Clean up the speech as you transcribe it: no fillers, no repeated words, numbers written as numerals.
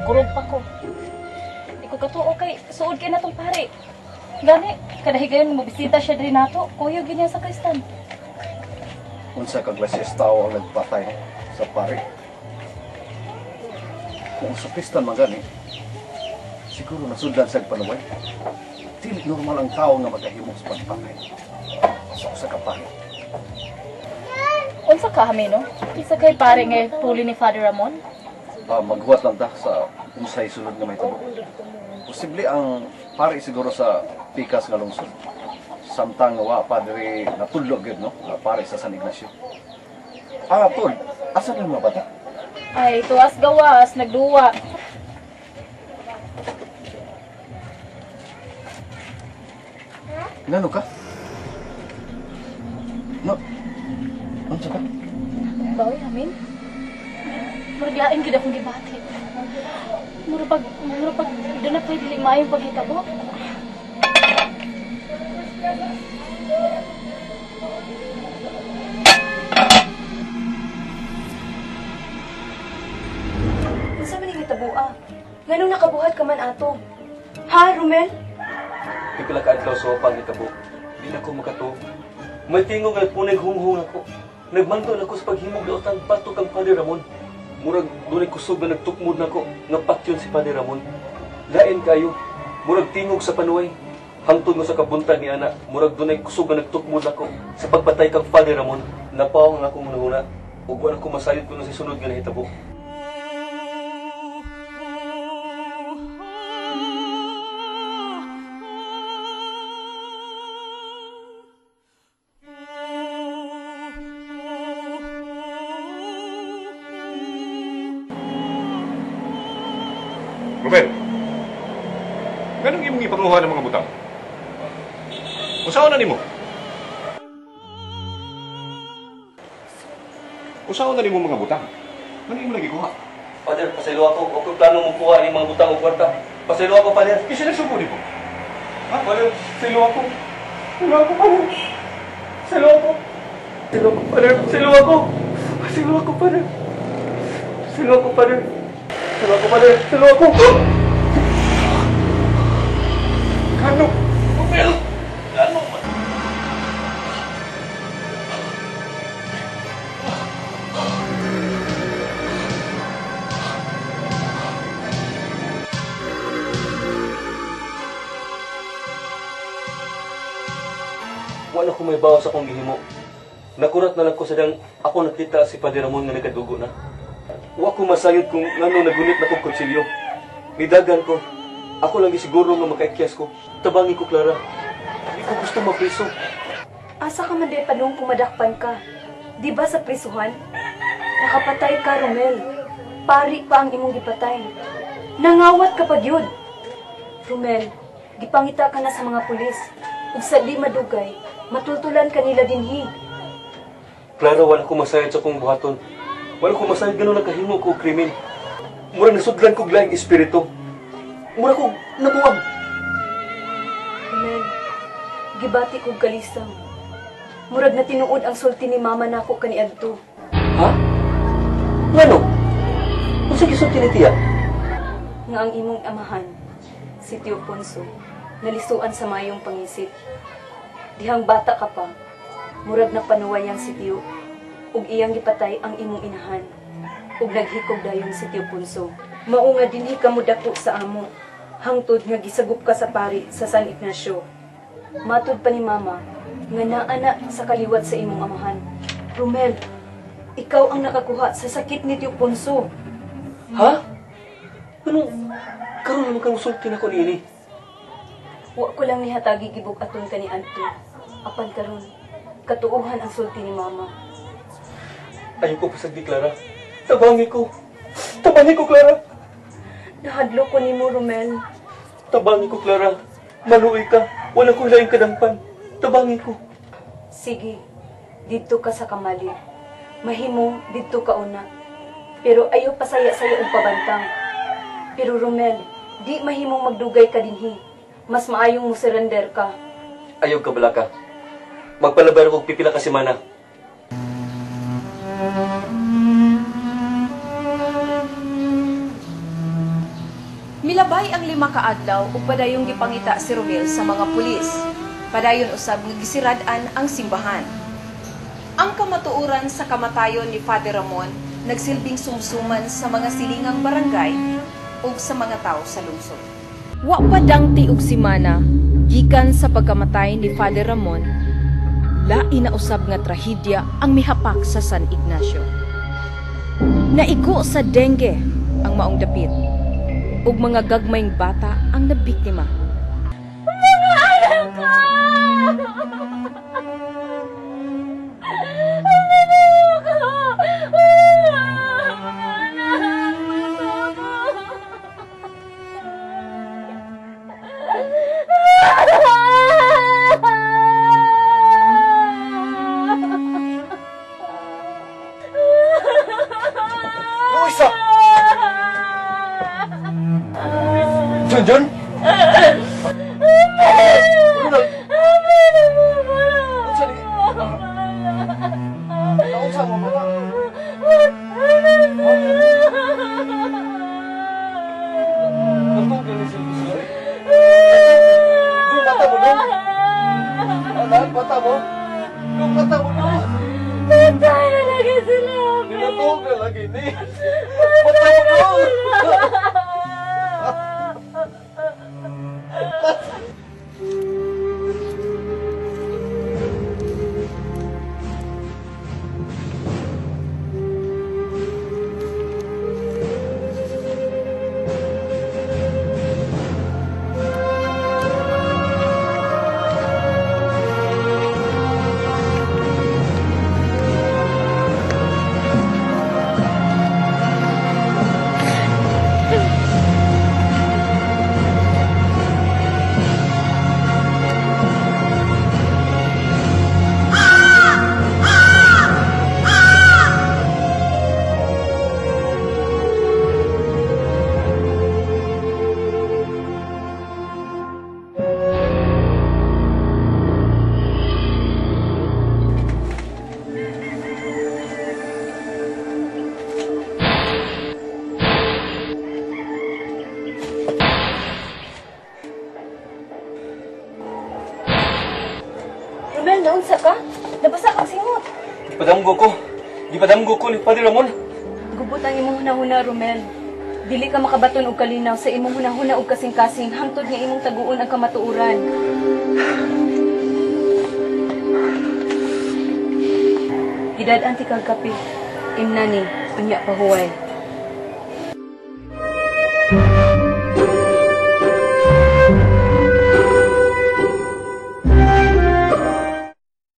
Kurog pa ko. Di ko katuo kay suod kay natong pare. Gani, kada higayon mobisita siya diri nato, kuyog gyud niya sa kristan. Unsa ka klases tao ang nagpatay sa pare? Kung sa kristan man gani, siguro nasudlan sa panuway. Dili normal ang tao nga magahimo sa pagpatay sa usa ka pare. Unsa ka Hamino? Kinsa kay pare nga puli ni Father Ramon? Maghuwat lang ta sa unsay sunod nga mahitabo. Posible ang pare siguro sa pikas nga lungsod. Samtang wa pa diri natudlo gyud no, nga pare sa San Ignacio. Tol, asa na mga bata? Ay, tuwas gawas, nagduwa. Ngano ka? No. Unsa ka? Baoy, Amin. Murag lain gyud akong gibati. Murag pag doon na pwede dili maayong paghitabo. Unsa man ning hitabo ah? Nganong nakabuhat ka man ato? Ha, Romel? Pipila ka adlaw sa panghitabo. Di na ko makatuo. May tingog nga punay hunghung ako. Nagmando na ko sa paghimog laotang bato kang Father Ramon. Murag dunay kusog nga nagtukmod nako nga patyon si Father Ramon. Lain kayo. Murag tingog sa panuway. Hangtod mo sa kabuntag ni ana, murag dunay kusog nga nagtukmod nako sa pagpatay kang Father Ramon. Napaw ang akong hunahuna ug wala ko masayod kuno sa sunod nga nahitabo. Romel, ganong imong ipanguha ng mga butang? Usaon na nimo? Usaon na nimo mga butang? Ano imong lagi kuha? Father, pasaylo ako. Wa ko'y plano mong kuha ang mga butang o kwarta. Pasaylo ako, Father. Kinsa nagsubo nimo? Ha? Father, pasaylo ako. Pasaylo ako, Father. Pasaylo ako. Pasaylo ako, Father. Pasaylo ako. Pasaylo ako, Father. Pasaylo ako, Father. Pasaylo ako, Father. Pasaylo ako. Kano? Romel! Kano? Wala ko may bawas akong gihimo. Nakurat na lang ko sa dang ako nakita si Padre Ramon nga nagkadugo na. Wa ko masayod kung ngano nagunit na kong kutsilyo. Nidagan ko. Ako lang gisiguro nga makaikyas ko. Tabangi ko, Clara. Hindi ko gusto mapriso. Asa ka man di padung kung madakpan ka? Di ba sa prisuhan? Nakapatay ka, Romel. Pari pa ang imong gipatay. Nangawat ka pa gyud. Romel, gipangita ka na sa mga pulis. Ug sa di madugay, matultulan ka nila dinhi. Clara, wala ko masayod sa akong buhaton. Wala ko masayod gano'n nakahimo ko krimen. Mura nasudlan ko laing espiritu. Mura ko nabuwag. Romel, gibati kog kalisang. Murag na tinuod ang sulti ni mama nako kaniadto. Ha? Ngano? Unsa gisulti ni tiya? Nga ang imong amahan, si Tio Ponso, nalisuan sa mayong pangisip. Dihang bata ka pa, murag na panuwayan si Tio, ug iyang gipatay ang imong inahan, ug naghikog dayon si Tio Ponso. Mao nga dinhi ka modako sa amo, hangtod nga gisagop ka sa pari sa San Ignacio. Matud pa ni mama, nga naa na sa kaliwat sa imong amahan. Romel, ikaw ang nakakuha sa sakit ni Tio Ponso. Ha? Anong karon naman kang sulti nako niini? Wa ko lang nihatagi gibug aton kani adto. Apan karon, katuohan ang sulti ni mama. Ayaw ko pasagdi, Clara. Tabangi ko. Tabangi ko, Clara. Nahadlo ko nimo, Romel. Tabangi ko, Clara. Maluoy ka. Wala ko laing kadangpan. Tabangi ko. Sige, didto ka sa kamali. Mahimo, didto ka una. Pero ayaw pasaya-saya og pabantang. Pero Romel, di mahimong magdugay ka dinhi. Mas maayong mo surrender ka. Ayaw ka balaka. Magpalabay ako og pipila ka semana. Milabay ang 5 ka adlaw ug padayong gipangita si Romel sa mga pulis. Padayon usab nga gisirad-an ang simbahan. Ang kamatuoran sa kamatayon ni Father Ramon nagsilbing sumsuman sa mga silingang barangay ug sa mga tao sa lungsod. Wa pa dangti og simana gikan sa pagkamatay ni Father Ramon, lain na usab nga trahedya ang mihapak sa San Ignacio. Naigo sa dengue ang maong dapit ug mga gagmayng bata ang nabiktima. Mga anak ko! Luisa! John? Romel, naunsa ka? Nabasa kang singot. Gipadamgo ko ni Padre Ramon. Gubot ang imong hunahuna, Romel. Dili ka makabaton og kalinaw sa imong hunahuna og kasing-kasing hangtod nga imong taguon ang kamatuoran. Gidad-an ti kag kape. Imna ni, unya pahuway.